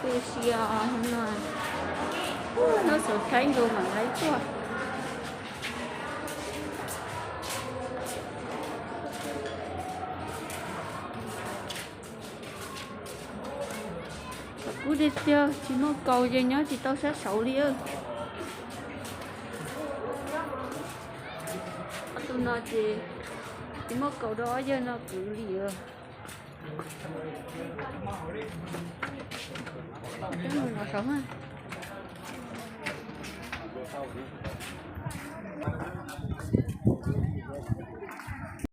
Kuj si os no, lub xaum thaib nkaus mam lawv tuaj. Kub tiag tiag, tsis muaj kaus ces nyob tsis tau sab saud li. Ob tug no ces tsis muaj kaus rau ob yawg no kwv li os.